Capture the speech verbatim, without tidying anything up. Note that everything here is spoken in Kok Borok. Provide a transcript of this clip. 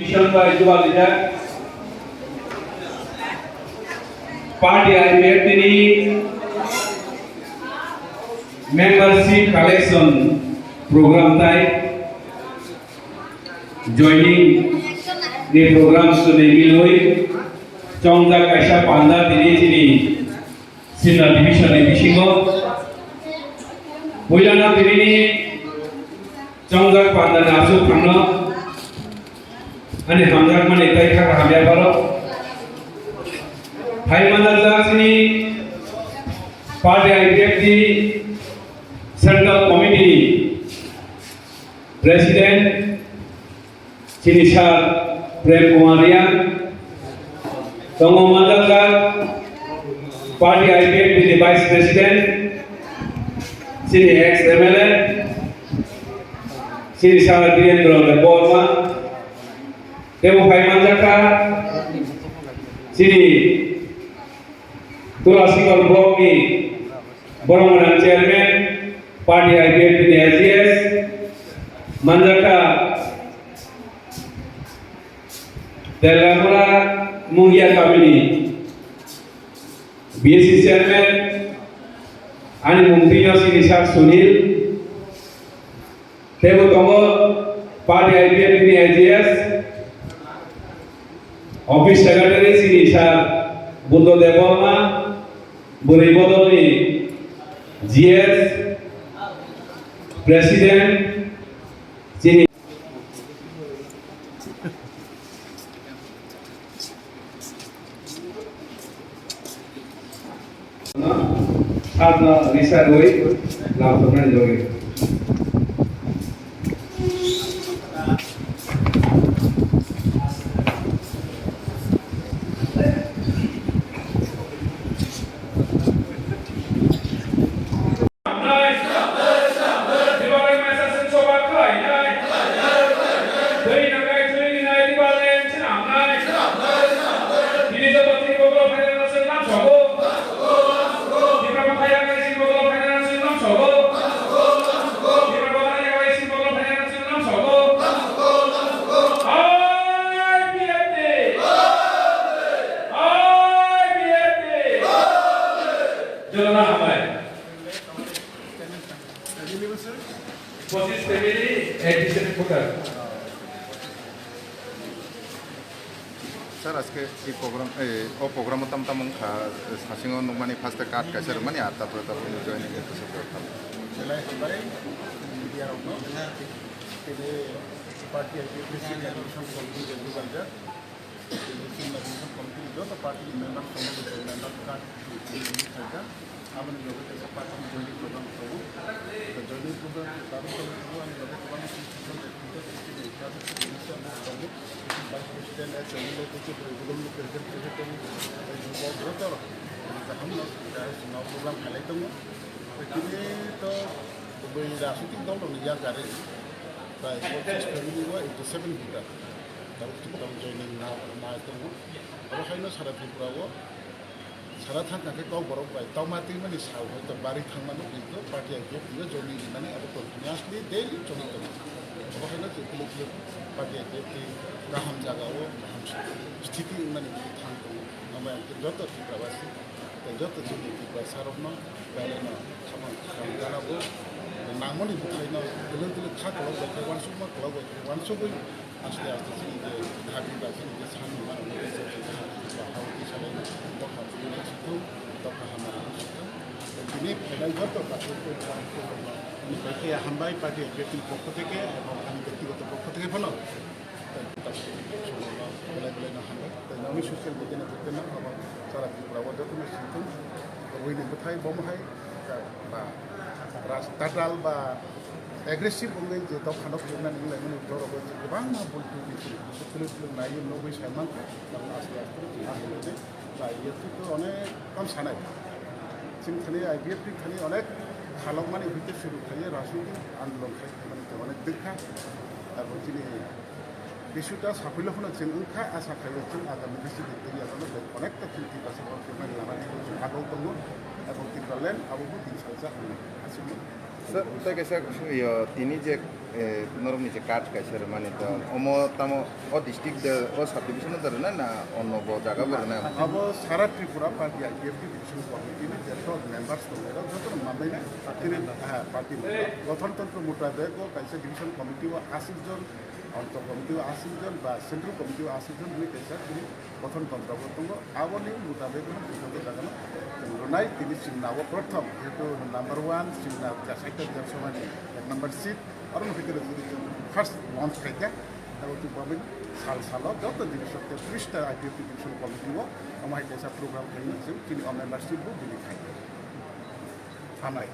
Bai dual rijak party I P F T ni membership collection program tai joining ni program swnwi milwi chongjak kaisa panda tini chini Simla division ni bisingo puilano tinini chongjak pandani aswk thangno ani hamjakmani tei khaka hamya pharo. Hai manjak chini party I P F T Central Committee ni President chini sir Prem Kumar Reang, tongo manjakjak party I P F T ni Vice President, chini ex M L A, chini sir Dhirendra Debbarma, tebo phai manjakha chini Turasinghor block ni borok gwnang chairman, party I P F T ni A G S, manjakha Tellamura Mungia kamini B S C chairman, ani mungtwino chini sir Sunil, tebo tongo party I P F T ni A G S, office secretary chini sir Buddha Debbarma, bwrwi bodolni G S, president chini Adno risa roi lam soknani logi. Jotono hambai. Pochis family, eighty seven voter. Sir, aske ei program, ei, o program o tam tam wngkha, sasingo nukmani first card kaisa rwmani, ar tapore tapore joining kaisa rwkha. Belai hambai, media rokno, tini party I P F T ni convention committee ni bubaljak. Tini Simla Division Committee ni joto party ni member tongo, member card release khaijak. Aboni loge kaisa party ni joining program tongo. Joining program ni tabuk tongo, ani loge kwbangma institution, Vice President, S M L A, tei Tripura President, Secretary, tei Jubo, joto rok. Kaham no, kaham no program khailai tongo. Tini to kubui rajnitik dol rokni yakari, prai pochis family o eighty seven voter. Tabuk Tripura joining na, na tongo. Abo haino sara Tripura o Sara thang thang khe Kokborok bai tongma twimani sal hai to barwi thangmano, kintu party I P F T no joining rimani abo continuously daily choli tongo. Obo haino chwng kile kile party I P F T kaham jaga o kaham sthiti wngmani thang tongo. Omo ang joto Tripura basi tei joto chini Tripura sarokno belai no samung samung gana bo nangmani bwthaino kwlwng kwlwng kha kolok bai khe uansukma kolok bai khe uansugwi Aste aste chini je dhabi ba chini je sani mano, je chini je hao kisa lai, dopha chini lai sithung, dopha hamari lai sithung. Tini phainai joto kathok khe hambai party ni pokho theke ebong ani bektigoto pokho theke phano. Belai belai no hambai. Tei nokni social media ni theke no abo sara Tripura o joto no sithung. Buini bwthai bomo hai ba ras tatal ba aggressive wngwi je dophano phunuknani wnglaimani borok kwbangma bul tubui tubui kwlwi kwlwi naiwi nugwi sai mankha, aste aste chwng ahilde naiwi tei onek kam sanai. Chwng thani I P F T thani onek khalokmani hwnkhe suru khlaiwi rajnitik andolon khai phaimani tei onek dwkha. Abo chini Bisuta saphilo phano chwng wngkha, asa khaio chwng agami bisi din twi yakarno bai connect ta chwng Tiprasa borok chwng mani lama ni chwng agau tongo, abo Tipraland abo bo tin salsa hwnwi aswkno. Sir, tei kaisa, yo, tini je Eh, norokni je card kaisa rwmani to, omo tamo o district de, o subdivision o de rwnai na onno bo jaga bo rwnai? Abo sara Tripura party I P F T division committee ni joto members tongo, joto no manai na party ni, ha, party member. Gothon tontro mutabek o kaisa division committee o asik jon, onto committee o asik jon ba central committee o asik jon hinwi kaisa tini gothon tontro bo tongo. Aboni mutabek no joto jaga no rwnai. Tini Simna o prothom, jehetu number one Simna Kasaita Bijan Sabha ni ek number seat, aro no hwnkhe jodi chwng first launch khaikha, abo twi babai sal salo joto division te tris ta I P F T division committee o omo hai kaisa program khaina chwng chini o membership bo bini khaikha. Hambai.